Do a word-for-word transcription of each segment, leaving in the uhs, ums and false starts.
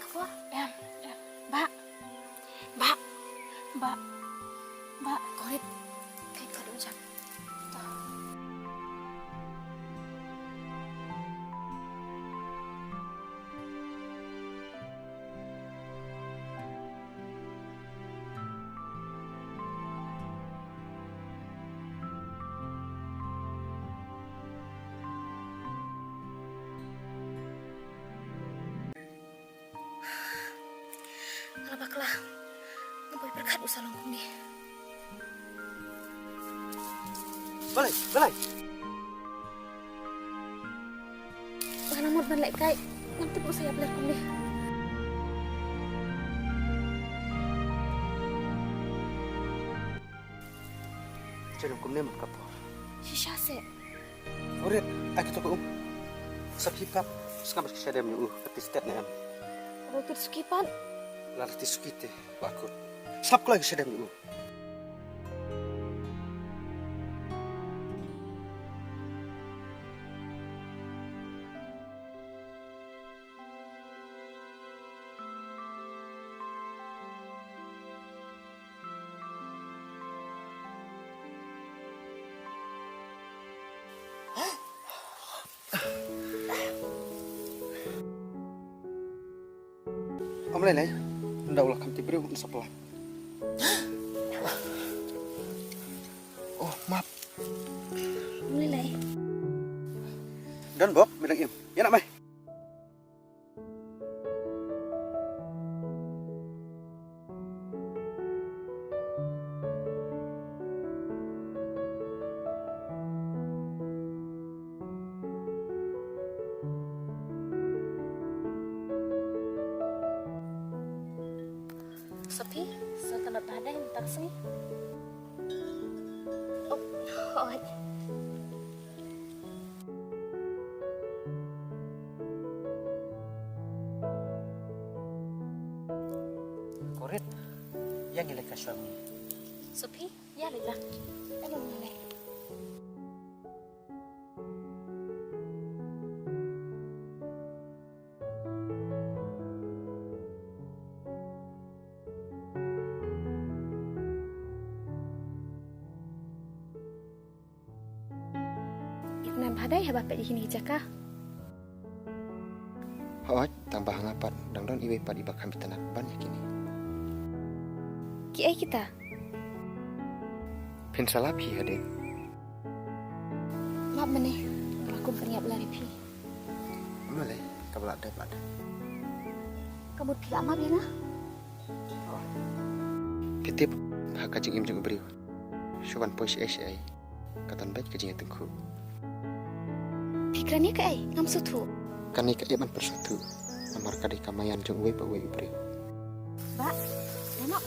Khubor? Em, em. Bah. Bah. Bah. Bah. Korit. Kai ka dujak. Nga la bakla. Nga poi pyrkhat u sa long kumne. Balei, balei? Nga la mut ban leh kai. Ngam tip u sa ïap ler kumne. Jem kumne man ka por. Shisha se. Orit, ai kito ka um. Sa phi pap, sngap ka shadem ïa u, ka ti stet ne em. Orit suki pan. La ti suki te, bakut. Sngap ka la ka shadem ïa u. Ym lei lei, ynda u la kham tip briew un sa pynlait. Oh, map. Ym lei lei. Don bok, me dang im. Ïa na mai. Sophie, sa ka nat hadeng tak sngi. Oh, hoi. Korit, ïa ngi leit ka shuwa ngi. Sophie, ïa leit la. Em, em, em. Ïa kane ba dei haba peit ïa kine ki jaka. Hooid, tang ba ha nga pat dang don iwei pat iba kham itynnad ban ïa kine. Kiei kita? Phin sa lap hi hadien. Map mane, nga la kum pynïap lari phi. Mane, kaba la dep la dep. Ka mut phi la map ïa nga? Phi tip, ha ka jingim jong u briew, shu ban poi shaei shaei, ka don beit ka jingïatyngkhuh. Phi kren ïa kaei? Ngam sngewthuh. Kane kaei ban pynsngewthuh, namar ka dei ka maïan jong uwei pa uwei u briew. Bah, ïa noh.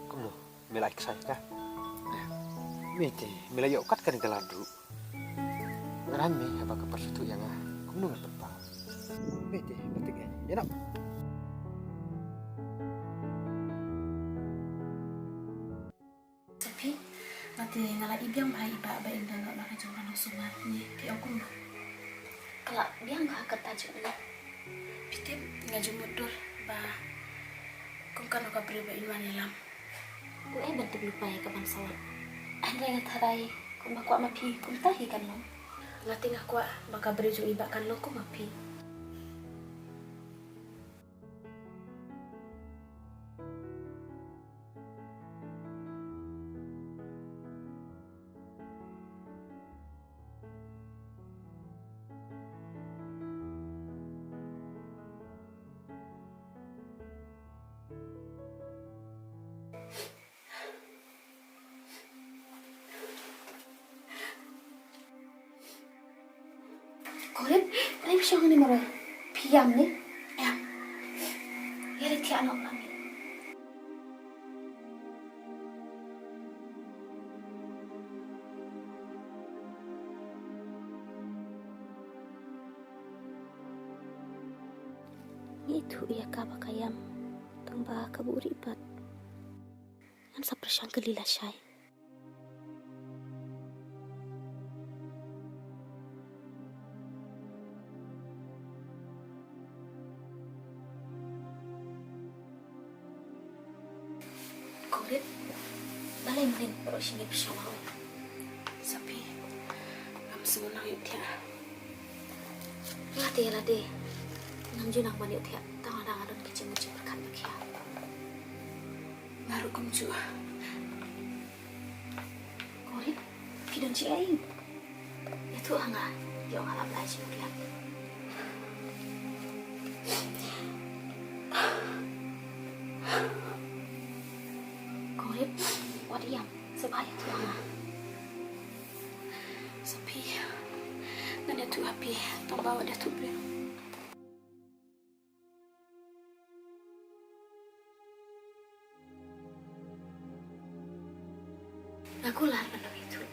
Kumno, me la ai ksai ka? Me te, me la ïoh kat kane ka lad ruh. Ngan rang me haba ka pyrshah ïa nga. Kumno ngan pynpaw? Me te, ba teng ïa, ïa noh. Sophie, nga te nga la i biang bha i bah ba in don noh na ka jong ka nongsumar ne, phi ong kumno? Ka la biang bha kata jong u. Phi tip nga ju mutdur ba kum kano ka briew ba in wan ïalam. Kumno ban tip lypa ïa ka ban sawat. Hynrei nga tharai kumba kwah ma phi kumta hi kan long. Nga te nga kwah ba ka briew jong i bah kan long kum ma phi. Korit, rei shong ni maro. Phi ïam ni? Ïam. Ïa ri thiah noh lang ni. Ngi ithuh ïa ka ba ka ïam, tang ba ka buhrieh pat. Ngan sa pyrshang kylli lashai. Kong Rit, balei mynnin baroh shi ngi pyrshang marwei? Sophie, ngam sngew nang ïohthiah. Nga te lade ngam ju nang ban ïohthiah, tang lada nga don ki jingmut jingpyrkhat ba khia. Nga ruh kumjuh. Kong Rit, phi don shi ei? Ïathuh ha nga, ïoh nga lap lai jingmut lem. Kong Rit, wat ïam, sngewbha ïathuh ha nga. Sophie, ngan ïathuh ha phi, tang ba wat ïathuh briew. Nga kular ban ïathuh